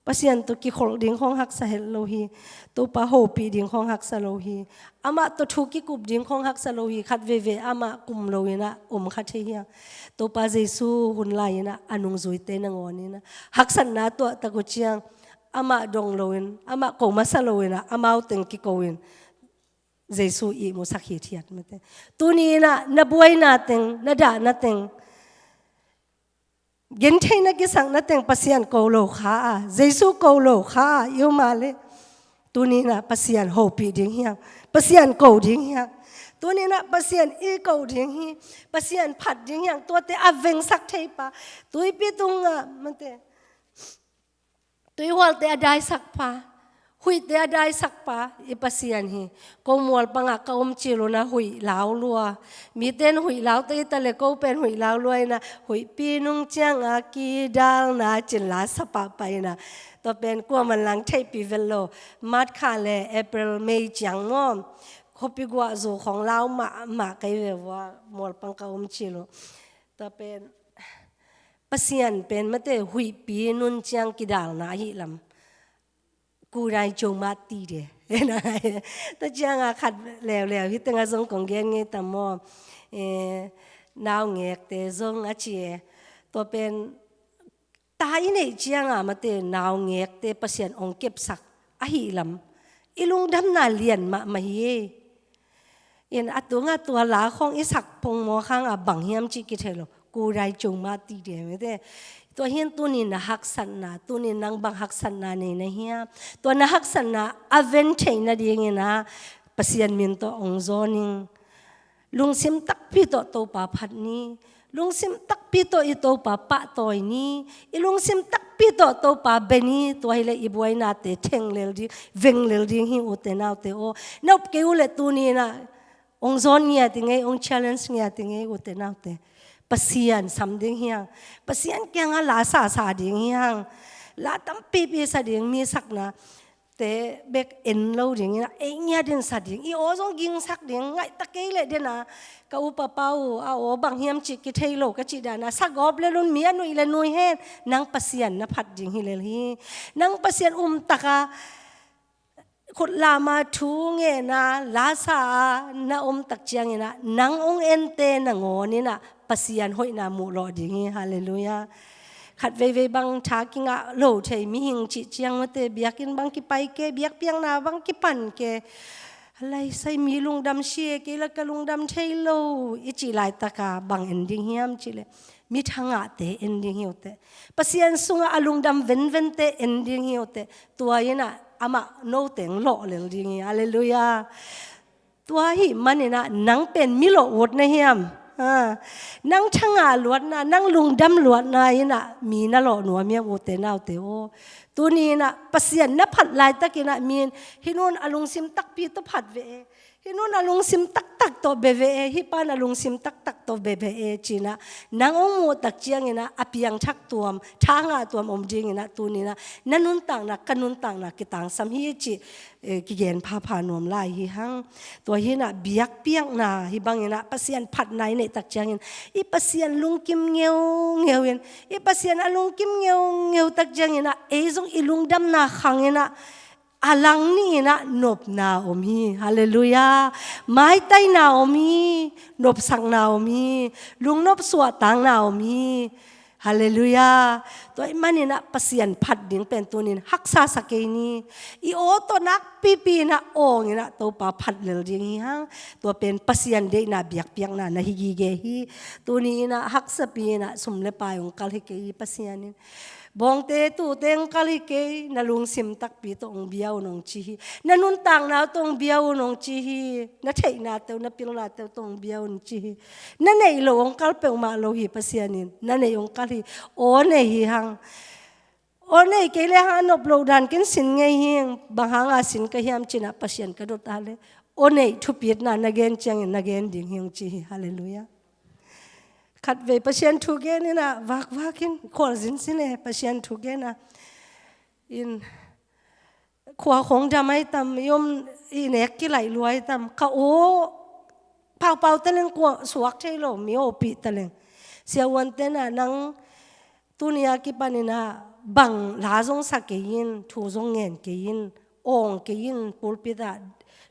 Pasian tawh kikholh ding khawng haksa het lo hi. Topa hopih ding khawng haksa lo hi. Amah tawh thu kikup ding khawng haksa lo hi. Khat veivei amah kum lo in ah om kha thei hi hang. Topa Jesu hun lai in ah a nungzuite nangawn in ah haksatna tuahtak uh ciang, amah dong lo in, amah ko masa lo in ah, amau teng kiko in Jesu ihmusak hithiat mate. Tuni in ah na buaina teng, na dahna teng, gentheihna kisakna teng Pasian ko lo kha a, Jesu ko lo kha a i om a leh, tuni in ah Pasian hopih ding hi hang, Pasian ko ding hi hang. Tuni in ah Pasian i ko ding hi, Pasian phat ding hi hang. Tuate a vengsak theipa, tuipi tungah mate, tuihualte a daisakpa, huihte a daisakpa i Pasian hi. Ko mualpangah ka om cil un ah huih lau lua. Mite in huih lau ta hi ta leh, ko pen huih lau lua in ah, huihpi nung ciangah kidalna ci-in la sa pahpah in ah. Tua pen kuaman lang theihpih vet lo. March kha le April, May ciang maw, khuapi guah zu khawng lau mahmah ka hi ve ua, mualpang ka om cil uh. Tua pen Pasian pen mate huihpi nun ciang kidalna ahih lam. Kudai coma tide. Tua ciangah khat leuleu hih tengah zong kong gen ngei ta maw? Eh, naungekte zong a ci e. Tua pen ta i neih ciangah mate naungekte Pasian hong kepsak ahih lam, i lungdamna lian mahmah hi e. In a tungah tua la khawng i sak pongmawk hangah bang hiam cih kithei lo. Kudai coma tide mate. Tua hi in tuni na haksatna, tuni nang bang haksatna nei na hiam? Tua na haksatna a ven theih nadingin ah Pasian min tawh hong zawn ing. Lungsim takpi tawh Topa phat ni. Lungsim takpi tawh i Topa pahtawi ni. I lungsim takpi tampi tawh Topa bia ni. Tua hileh i buainate theng lel ding, veng lel ding hi, ute naute aw. Na up kei uh leh tuni inah hong zawn ngiat i ngei, hong challenge ngiat i ngei, ute naute. Pasian sam ding hi hang. Pasian kiangah la sasa ding hi hang. La tampipi sa ding, mi saknate bek en lo ding inah, ei ngiat in sa ding. I aw zong gingsak ding, ngaihta kei leh den a, ka upa pa uh a aw bang hiam cih kithei lo ka cih dan a, sa gawp lel un, mi a nuih leh nuih hen. Nang Pasian na phat ding hi lel hi. Nang Pasian um tak a, khut lam a, thu ngen a, la sa a na om tak ciang inah, nang hong ente nangawn inah Pasian hoihna muh lawh ding hi. Halleluiah. Khat veivei bang tha kingah lo thei mihing cih ciang mate, biakinn bang kipai ke, biakpiakna bang kipan ke. Lai sai, mi lungdam si e, kei la ka lungdam thei lo, i cih laitak a bang en ding hiam cih leh, mi thangahte en ding hi, ute. Pasian sungah a lungdam venvente en ding hi, ute. Tua inah amah note hong lawh lel ding hi. Halleluiah. Tua ahih man inah nang pen mi lawh ut na hiam? Ha. Nang thangah luatna, nang lungdam luatna inah mi na lawh nuam hiam, ute naute aw? Tuni inah Pasian na phat laitak inah mi in, hih nu in a lungsim takpi tawh phat ve e, hih nu in a lungsim taktak tawh bia ve e, hih pa in a lungsim taktak tawh bia ve e, ci inah nang hong muh tak ciang inah a piangthak tuam, thangah tuam om ding inah tuni inah na nuntakna, ka nuntakna kitangsam hi cih, eh, kigen phapha nuam lai hi hang. Tua hi inah biakpiakna hih bang inah Pasian phatna i neih tak ciangin, i Pasian lungkim ngeungeu in, i Pasian a lungkim ngeungeu tak ciang inah ei zong i lungdamna khang inah a lang ni inah nopna om hi. Halleluiah. Maitaina om hi. Nopsakna om hi. Lungnop suahtakna om hi. Halleluiah. Tua ahih man inah Pasian phat ding pen tuni in haksa sa kei ni. I aw tawh nakpipi inah awng inah Topa phat lel ding hi hang. Tua pen Pasian deihna biakpiakna na hi gige hi. Tuni inah haksapi inah sum le pai hong kal hi kei hi Pasian in. Bawngte, tute hong kal hi kei, na lungsim takpi tawh hong bia un hong ci hi. Na nuntakna uh tawh hong bia un hong ci hi. Na theihnate uh, na pilnate uh tawh hong bia un ci hi. Na neih loh hong kal peuhmah lo hi Pasian in. Na neih hong kal hi. Aw nei hi hang. Aw nei kei le hang a nop loh dan ken sin ngei hi hang. Bang hanga sin ka hiam ci inah Pasian ka dot a le, aw neih thupitna na gen ciangin na gen ding hi hong ci hi. Halleluiah. Khatvei Pasian thu gen inah vakvak in, khualzin sin e, Pasian thu gen a, in khua khong dam ai tam, i om, i nek kilaih lua ai tam, ka aw paupau taleng, kua suak thei lo, mi awpih taleng. Siavuante inah nang tuni a kipan inah bang la zong sa kei in, thu zong ngen kei in, awng kei in, pulpit ah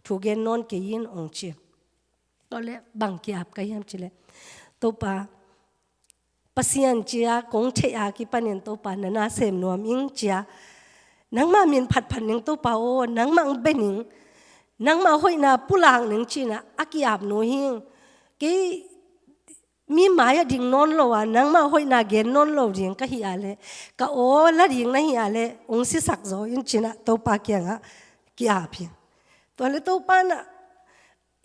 thu gen nawn kei in hong ci. Tua leh bang ki-ap ka hiam cih leh, Topa, Pasian ci a kong theih a kipanin Topa na na sem nuam ing ci a, nangmah min phatphat ning Topa aw, nangmah hong bia ning, nangmah hoihna pulak ning ci inah a ki-ap nu hi ing. Kei mi mai-ah ding nawn lo a, nangmah hoihna gen nawn lo ding ka hi a leh, ka aw la ding na hi a leh hong sisak zaw in ci inah Topa kiangah ki-ap hi. Tua leh Topa inah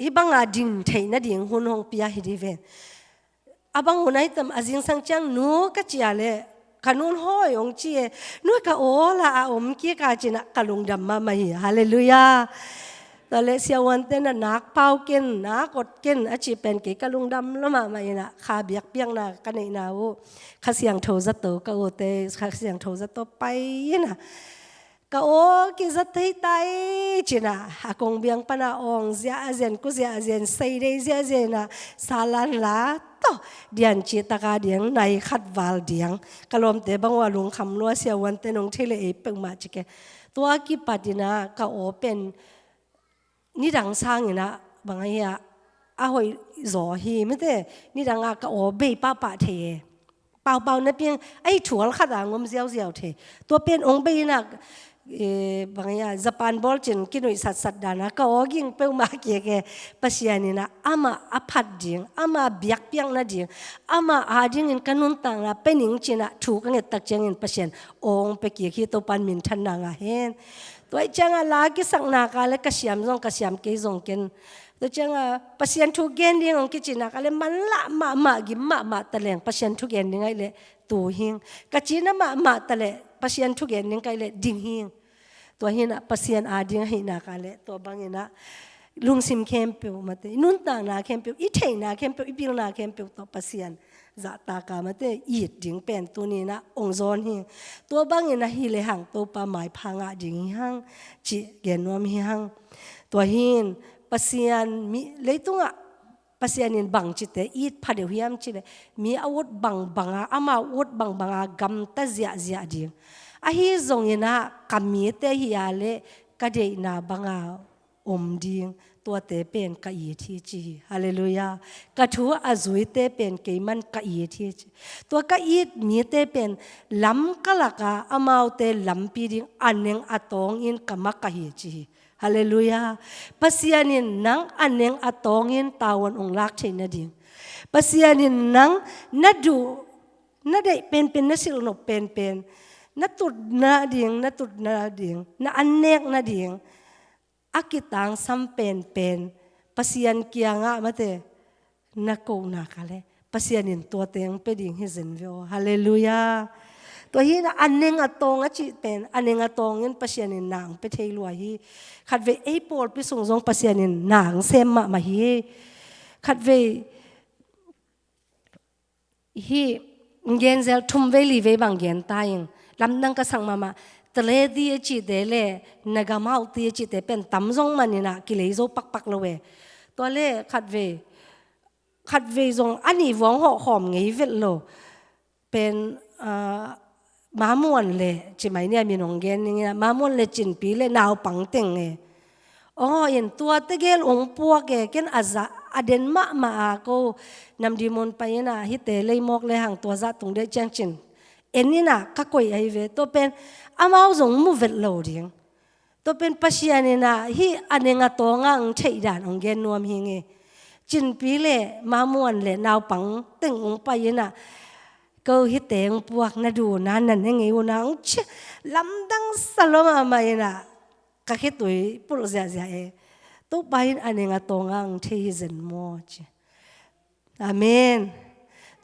hih banga ding theih nading hun hong pia hi dih ven. A bang hun ai tam, a zingsang ciang nu ka ci a leh, ka nun hawi hong ci e, nu ka aw la a om kik a ci inah ka lungdam mahmah hi. Halleluiah. Tua leh siavuante inah nak pau ken, nak ot ken a cih pen kei ka lungdam lua mahmah inah, kha biakpiakna ka neihna uh, Kha Siangtho zato ka ute, Kha Siangtho zato pai inah, ka aw kiza thei tai ci inah, a kong biang pan a awng ziahziah in, ku ziahziah in, seidei ziahziah inah, salan la tawh dian cihtak a diang, nai khat val diang. Ka lawmte bang uh a lungkham lua, siavuante in hong thei leh ei peuhmah ci ke. Tua kipat inah ka aw pen nidang sang inah bang ahi a, a hoih zaw hi mate, nidang a ka aw bei pahpah thei e. Paupau napi-in ahi, thual khat a ngom ziauziau thei. Tua pen hong bei inah, eh, bang ahi a, Japan bawlcin kinuih satsat dan a ka aw ging peuhmah kik e. Pasian inah amah a phat ding, amah biakpiak nading, amah adingin ka nuntakna pia ning ci inah thu ka nget tak ciangin Pasian aw hong pia kik hi. Topa in minthanna ngah hen. Tua ahih ciangah la kisak nak a leh ka siam zong, ka siam kei zong ken. Tua ciangah Pasian thu gen ding hong kici nak a leh manlah mahmah, gim mahmah taleng, Pasian thu gen ding ahih leh tu hi ing ka ci na mahmah taleh, Pasian thugen ding ka hih leh ding hing. Tua hinah Pasian ading ahih nak leh tua banginah lungsim khempeuh mate, i nuntakna khempeuh, i theihna khempeuh, i pilna khempeuh tawh Pasian zahtaka mate it ding pen tuninah ong zawn hi. Tua bangin ahi lehang Topa maipha ngah ding hi hang cih gen nuam hi hang. Tua hin Pasian mi leitungah Pasian in bangcite it pha deuh hiam cih leh mi a ut bangbanga, amau ut bangbanga gamta ziahziah ding. Ahi zonginah ka mite hi a leh ka deihna banga om ding, tuate pen ka it hi ci hi. Halleluiah. Ka thu a zuite pen keiman ka it hi ci. Tua ka it mite pen lam ka laka amaute lampi ding a neng a tawngin ka mak ka hi ci hi. Halleluiah. Pasian in nang a neng a tawngin tavuan ong lak thei nading, Pasian in nang na duh, na deih penpen, na silhnop penpen, na tut nading, na tut nading, na annek nading a kitangsam penpen Pasian kiangah mate na ko nak leh Pasian in tuate ong pia ding hi zen ve aw. Halleluiah. Tua hinah a neng a tawng a cih pen, a neng a tawngin Pasian in na ong pia thei lua hi. Khatvei ei pawlpi sung zong Pasian in na ong sem mahmah hi. Khatvei hih gen zel thum vei li vei bang gen ta ing. Lamdang ka sak mahmah. Taledi a cihte leh Nagamauti a cihte pen tam zong maninah kilei zo pakpak lo e. Tua leh khatvei, khatvei zong a nih vuang hawhkhawm ngei vet lo. Pen, ah, Mamuan leh, ci mai nia, min ong gen ning ina, Mamuan leh Cinpi leh naupang teng e. Aw, in tuate gel ong puak e, ken a zah, a den mahmah a ko Namdimun pai ina, hihte lei mawk lehang tua zah tung deuh ciang cin. En ina, ka koih ahi ve, tua pen, amau zong mu vet lo ding. Tua pen Pasian ina, hih a neng a tawnga ong theih dan ong gen nuam hi nge. Cinpi leh Mamuan leh naupang teng ong pai ina, ko hihte ong puak na duh na, na ne ngei uh na ong ci, lamdang sa lua mahmah ina, ka khitui pulh ziahziah e. Topa in a neng a tawnga ong thei hi zen maw ci. Amen.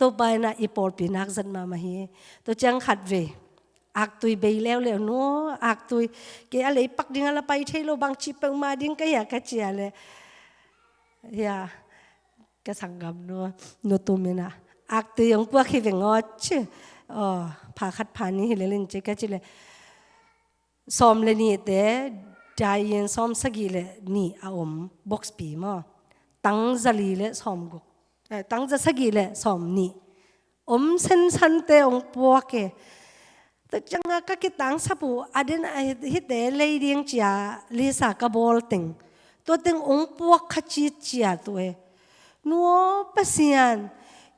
Topa ina i pawlpi nak zat mahmah hi. Tua ciang khatvei aktui bei leuleu nu, aktui kei a lei pak ding a la pai thei lo, bangci peuhmah ding ka hia ka ci a leh. Hia, ka sanggam nu, Nu Tum ina, aktui ong puak hi veng aw ci. Aw, pha khat pha nih hi lel in ci ka ci leh. Sawm leh nihte, dai-in sawm sagih leh nih a om box pi maw. Tang za li leh sawm guk, eh, tang za sagih leh sawm nih om sensante ong puak e. Tua cianga ka kitangsap uh, a den a hihte lei ding cia lisa ka bawl teng, tua teng ong puak kha citciat uh e. Nu aw Pasian,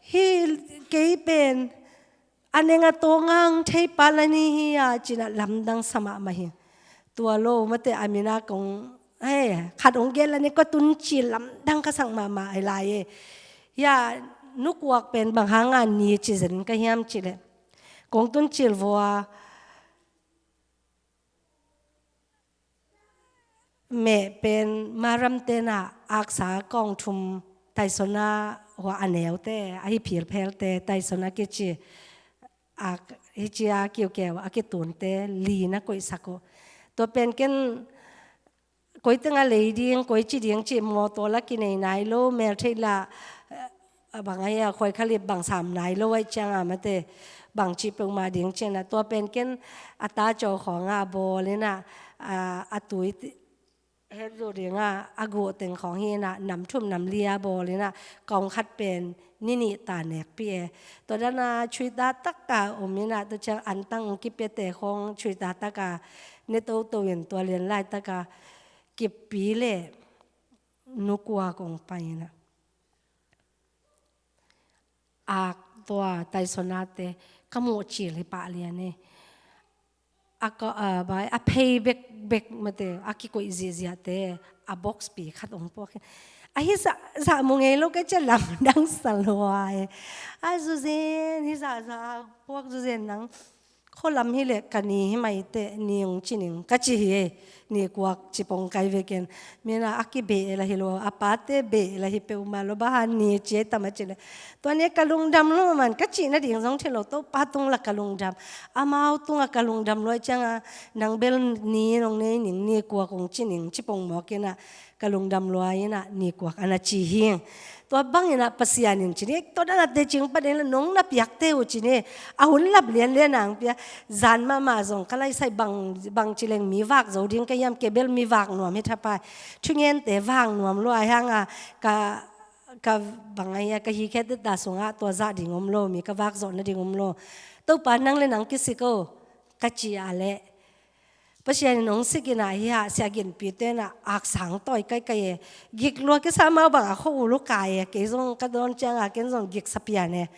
hih kei pen a neng a tawnga ong thei pa la ni hi a, ci ina lamdang sa mahmah hi. Tua lo mate a mina kong, hei, khat ong gen la ni, ka tun cil lamdang ka sak mahmah ahi lai e. Hia, Nu Kuak pen bang hanga ni ci zen ka hiam cih leh, kong tun cil vua meh pen Maram tena aksa kawng thum, Taisona hua a neute, a hi philphelte, Taisona kici, ak, hi cia kiukeu a kitunte li na koihsak uh. Tua pen ken koi tenga lei ding, koi ci ding ci, mawtaw la kinei nai lo, mel theih la, eh, a bang ahi a, khuai khalip bang sam nai lo ahi cianga mate, bangci peuhmah ding ci ina, tua pen ken a ta caw khawnga a bawl ina, a, a tui ti-, het zo dinga a guh teng khawng hi ina, nam thum nam lia bawl ina, kawng khat pen ni nih ta nekpih e. Tua dana chuita taka om ina, tua ciang antang kipiate khawng chuita taka ne toto in, tua lian laitaka Kipi leh Nu Kuak ong pai ina, ak tua Taisonate ka muh cil hi pah lian e. A ka, a, bai, a phei bekbek mate, a kikoih ziahziahte, a box pi khat ong puak hi. A hi zah, zah mu ngei lo ka cia, lamdang sa lua e. A zuzen, hi zah zah puak zuzen nang. Khualam hi leh ka ni hi mai teh, ni ung ci ning ka ci hi. Ni kuak ci pong kai ve ken. Mina a kibeh la hi lo, a pate beh la hi peuhmah lo, bang hang ni ci ei tam a ci leh. Tua ni ka lungdam lo man, ka cih nading zong thei lo, Topa tung la ka lungdam. Amau tungah ka lungdam lo ahih ciangin, nang bel ni nong nei ning, ni kuak ung ci ning ci pong mawk in ah, ka lungdam lua in ah, ni kuak a na ci hi. Tua bang in ah Pasian in ci ni, tua dan a teci ung pan in ah nong na piakte uh ci ni, a hun lap lianlian a ong pia, zan mahmah zong ka laisai bang, bang ci leng mi vak zo ding ka hiam, kei bel mi vak nuam hi thapai. Thungente vak nuam lua hang a, ka, ka bang a hia, ka hi khe teta sungah tua zah ding om lo, mi ka vak zawh nading om lo. Topa nang le nang kisik o, ka ci a leh. Pasian in ong sik in ah hi hang, Sia Ginpite in ah aksang tawi kaikai e. Gik lua kisa mah bang a khua ulu kai e. Kei zong ka dawn ciangin ken zong gik sa pian e.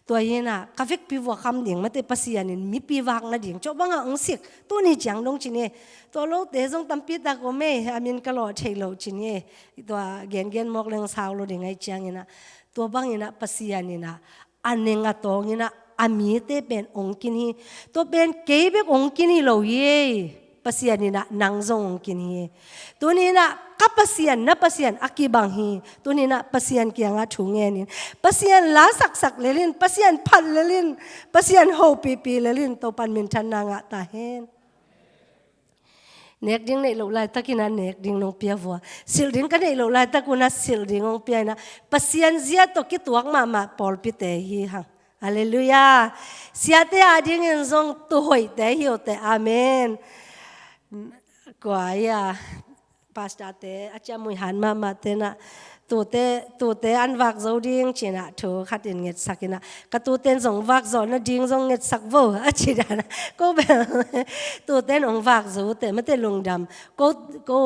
Tua hi in ah ka vekpi vua kham ding mate, Pasian in mipi vak nading. Cih bang a ong sik. Tuni ciang dong ci ni. Tua lote zong tampi tak om e. A min ka lawh thei lo ci ni. Tua gengen mawk leng sau lo ding ahih ciangin ah. Tua bang in ah Pasian in ah a neng a tawng in ah a mite pen ong kin hi. Tua pen kei bek ong kin hi lo hi. Pasian in ah nang zong ong kin hi. Tuni in ah ka Pasian, na Pasian a kibang hi. Tuni in ah Pasian kiangah thu ngen in. Pasian la saksak lel in, Pasian phat lel in, Pasian hopihpih lel in, Topa'n minthanna ngah ta hen. Nek ding neih loh laitak in ah nek ding nong pia vua. Silh ding ka neih loh laitak un ah silh ding ong pia in ah. Pasian zia tawh kituak mahmah pawlpite hi hang. Halleluiah. Siate a dingin zong tuhoihte hi uh teh. Amen. Kua ia, pastorte a ciamui han mahmahte in ah, tute, tute an vak zo ding ci in ah thu khat in ngetsak in ah, ka tuten zong vak zawh nading zong ngetsak vo a ci dan a. Ko bel, tuten ong vak zo teh mate, lungdam. Ko, ko,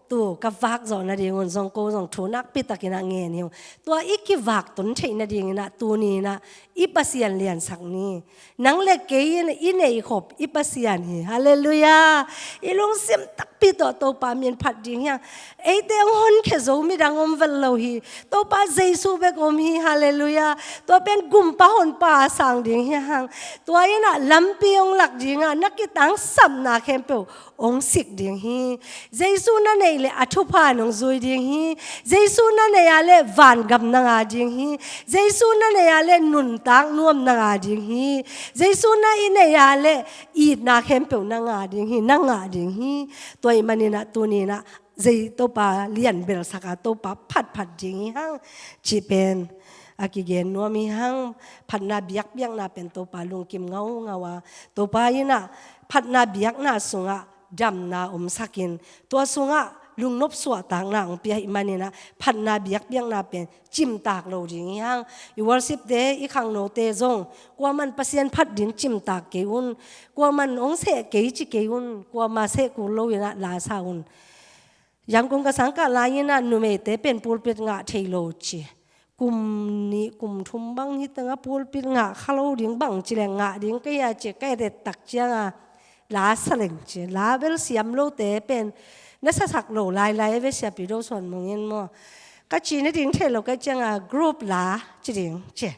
tu ka vak zawh nading un zong ko zong thu nakpi tak in ah ngen hi ung. Tua i kivak tun theih nading in ah tuni in ah i Pasian liansak ni. Nang le kei in i neih khop i Pasian hi. Halleluiah. I lungsim takpi tawh Topa min phat ding hi hang. Eite ong honkhia zo midang om vet lo hi. Topa Jesu bek om hi. Halleluiah. Tua pen gumpa honpa a sang ding hi hang. Tua in ah lampi ong lak ding a, na kitangsapna khempeuh ong sik ding hi. Jesu na neih leh a thupha nong zui ding hi. Jesu na neih a leh vangam na ngah ding hi. Jesu na neih a leh nuntak nuam na ngah ding hi. Jesu na i neih a leh itna khempeuh na ngah ding hi, na ngah ding hi. Tua ahih manin ah tuni in ah Jesu Topa lianbelsak a, Topa phatphat ding hi hang. Cih pen a kigen nuam hi hang. Phatna biakpiakna pen Topa lungkim ngaungau a, Topa in ah phatna biakna sungah damna omsak in, tua sungah lungnop suahtakna ong pia ahih manin ah phatna biakpiakna pen cimtak lo ding hi hang. I worshipte, i khangnote zong kuaman Pasian phat ding cimtak kei un. Kuaman ong seh kei ci kei un. Kuama seh kul lo in ah la sa un. Yangon ka sangkah lai in ah numeite pen pulpit ngah thei lo ci. Kum nih kum thum bang hi teng ah pulpit ngah kha lo ding, bang ci leh ngah ding ka hia ci, ka et et tak ciang a la sa leng ci. La bel siam lote pen na sasak lo lailai ve, Siapi Do Suan Mung in maw. Ka ci nading thei lo ka hih ciang a group la ci ding ci.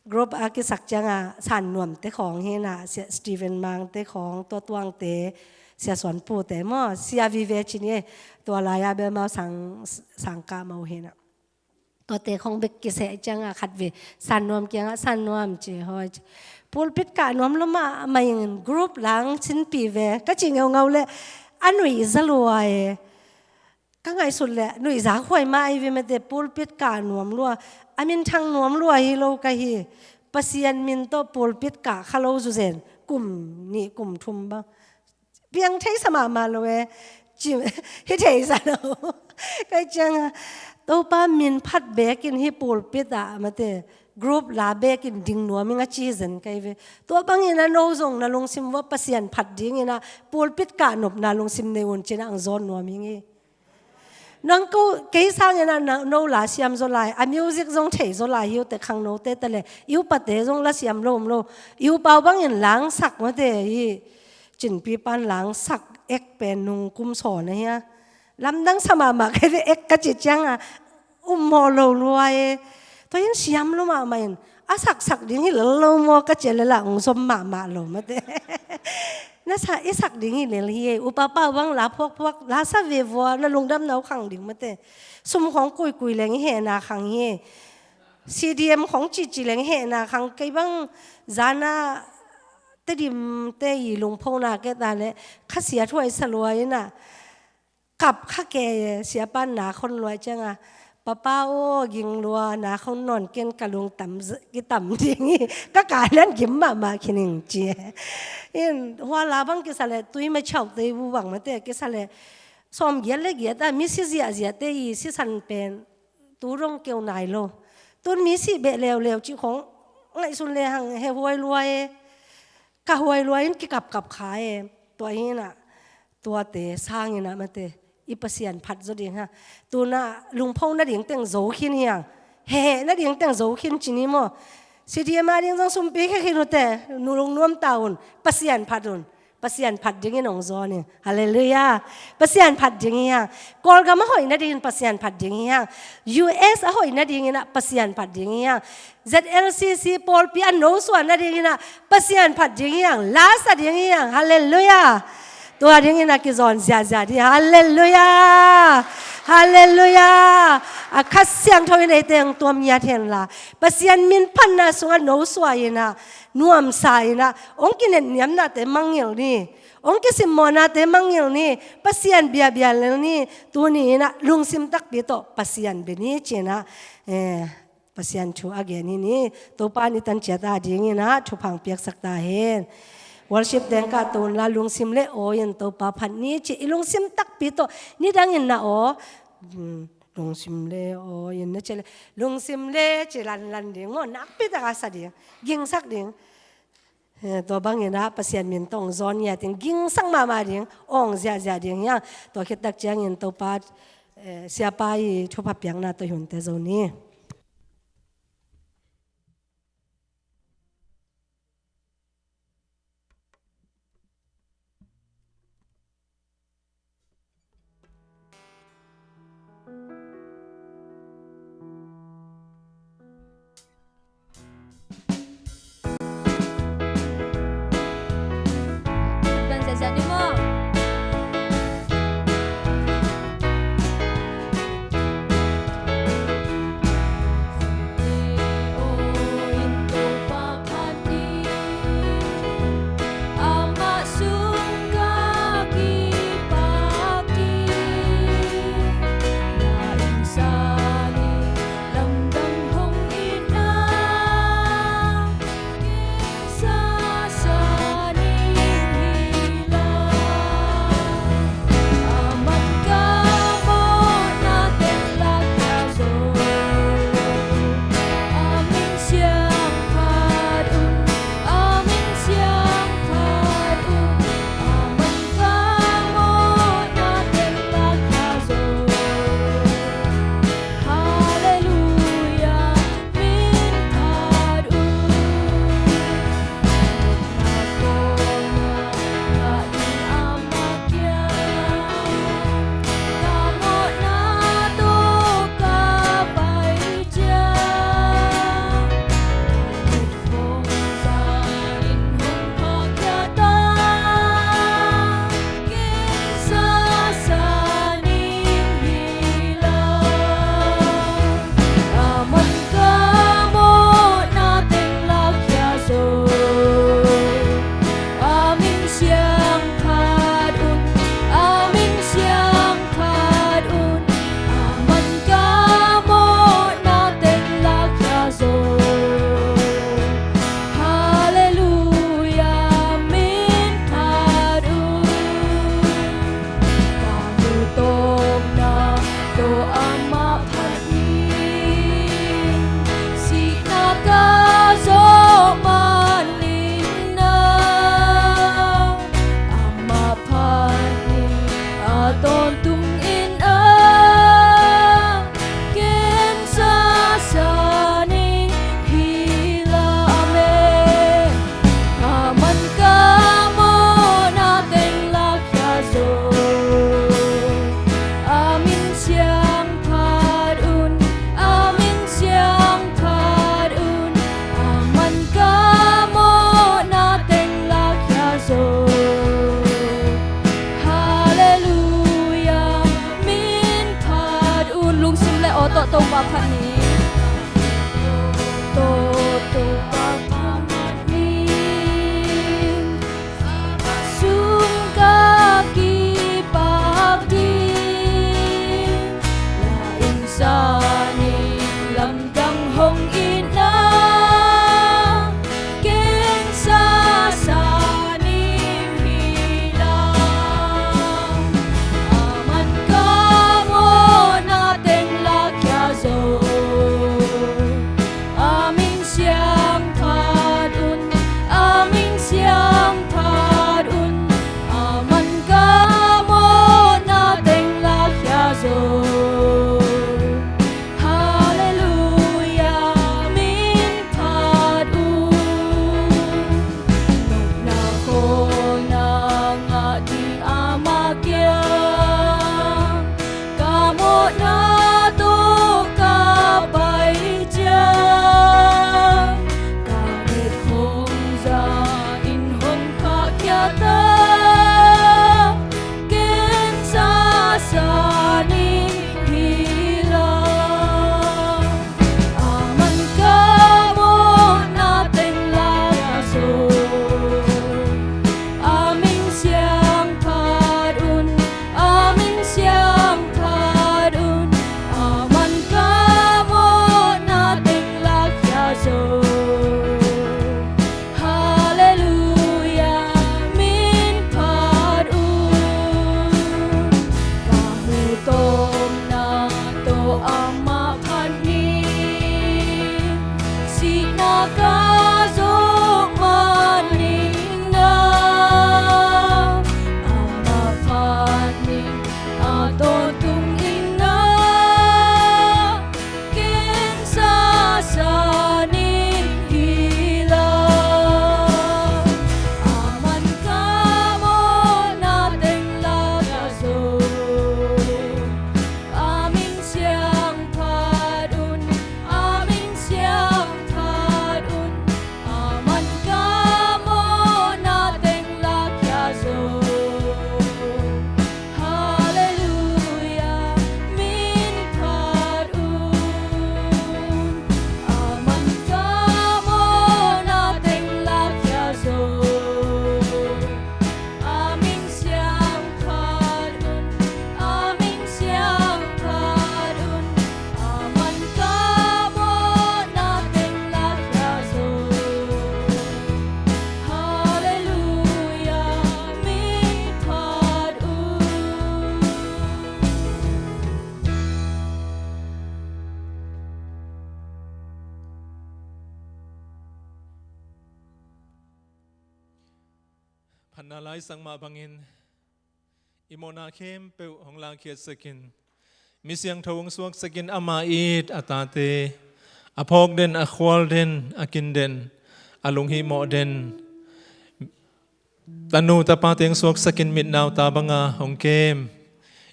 Group a kisak ciang a San Nuamte khawng hi in ah, Sia Stephen Mangte khawng, Tua Tuangte, Sia Suan Pute maw, Sia Vive ci ni. Tua lai a bel mau sang, sangkah mau hi in ah. Tuate khawng bek kiseh ciang a khat vei San Nuam kiangah, San Nuam ci, hoi ci. Pulpit kah nuam lo mahmah ing, group la ong cinpih ve ka ci ngeungau leh a nuihza lua e. Ka ngaihsut leh nuihza huai mah ahi ve mate, pulpit kah nuam lua, a minthang nuam lua hi lo ka hi. Pasian min tawh pulpit kah kha lo zuzen kum nih kum thum bang. Piang thei sa mahmah lo e. Ci, hi thei sa lo. Ka hih ciang a Topa min phat beek in hih pulpit ah mate, group la beek in ding nuam ing a ci zen ka hi ve. Tua bang in ah no zong na lungsim uah Pasian phat ding in ah pulpit kah nopna lungsim nei un ci in ah ong zawn nuam ing hi. Nang ko, kei sang in ah na, no la siam zaw lai, a music zong thei zaw lai hi uh teh, khangnote ta leh, i upate zong la siam lo om lo. I upa uh bang in la ong sak mate hi. Cinpi pan la ong sak ek pen nung kum sawn a hia. Lamdang sa mahmah ka hi ve, ek ka cih ciang a um mawh lo lua e. Tua in siam lo mahmah in, a saksak ding hi lel lo maw, ka ci a lel a hong zom mahmah lo mate. Na sa, i sak ding hi lel hi e, upa pa bang la phuakphuak, la sa ve vua, na lungdamna uh khang ding mate. Sum khong kuikui leng i hehna khang hi e. C D M khong cici leng i hehna khang, kei bang zana Tedim te i lungphona kei ta le, kha siat huai sa lua in a, kap kha kei e, siapa in nak hon lua ciang a, papa aw, ging lua, nak hon nawn ken, ka lungtang z-, kitam ding hi, ka ka nan gim mahmah khin ing ci e. In, hua la bang kisa le, tui ma chau te bu bang mate kisa le, sawm giat le giat a, mi si ziahziah te i sisan pen, tu dong keu nai lo. Tun mi si beh leuleu cih khong, ngaihsun le hang he huai lua e. Ka huai lua in kikapkap kha e. Tua hi in a, tuate sang in a mate, i Pasian phat zaw ding ha. Tun a lungpho nading teng zo khin hi hang. Heheh nading teng zo khin ci ni maw. C D M a ding zong sumpi khe khin uh te, nu lungnuam ta un, Pasian phat un. Pasian phat dingin hong zawn hi. Halleluiah. Pasian phat ding hi hang. Kawlgam a hoih nadingin Pasian phat ding hi hang. U S a hoih nadingin ah Pasian phat ding hi hang. Z L C C pawlpi a nosuah nadingin ah Pasian phat ding hi hang. Lasa ding hi hang. Halleluiah. Tua dingin ah kizawn ziahziah ding. Halleluiah. Halleluiah. A Kha Siangtho in eite hong tuam ngiat hen la, Pasian min phatna sungah nosuah in ah, nuamsa in ah, hong kinetniamnate mangngilh ni, hong kisimmawhnate mangngilh ni, Pasian biabia lel ni, tuni in ah lungsim takpi tawh Pasian be ni ci in ah, eh, Pasian thu a gen hi ni. Topa in i tan ciat a dingin ah thupha hong piaksak ta hen. Worship dengkah to un la, lungsim le aw in Topa phat ni ci, i lungsim takpi tawh nidangin na aw, mm, lungsim le aw in na ci le, lungsim le ci lanlan ding maw, nakpi tak a sa ding, gingsak ding. Eh, tua bangin ah Pasian min tawh hong zawn ngiat in gingsak mahmah ding, awng ziahziah ding hi hang. Tua khit tak ciangin Topa, eh, siapa i thupha piakna tawh i hunte zo ni. Phatna laisak mah bangin i mawhna khempeuh hong lakhiatsakin, mi siangtho hong suaksakin, ama it a tate, a phawk den, a khual den, a kin den, a lunghimawh den tanu tapate hong suaksakin, mitnau ta banga hong kem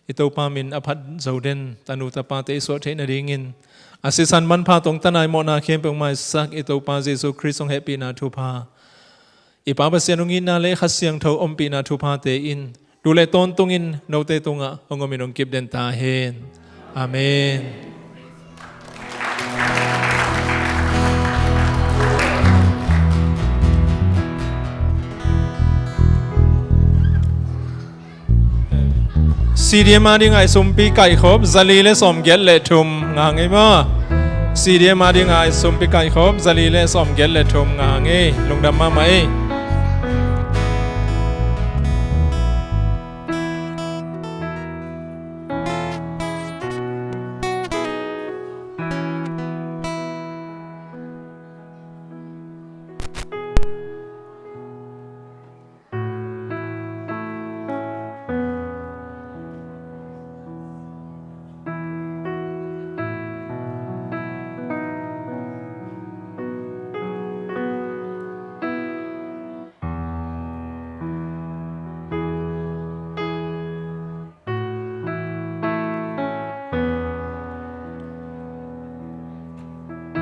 i Topa min a phat zo den tanu tapate i suah theih nadingin, a sisan manpha tawh tana i mawhna khempeuh hong maisak i Topa Jesuh Khrist hong hehpihna thupha, i Pa Pasian hong itna le Kha Siangtho ompihna thuphate in tu le tawntungin note tungah hong omin hong kip den ta hen. Amen. C D M a dingah i sumpi kaihkhop zali le sawmgiat le thum ngah ngei maw? C D M a dingah i sumpi kaihkhop zali le sawmgiat le thum ngah ngei. Lungdam mahmah ei.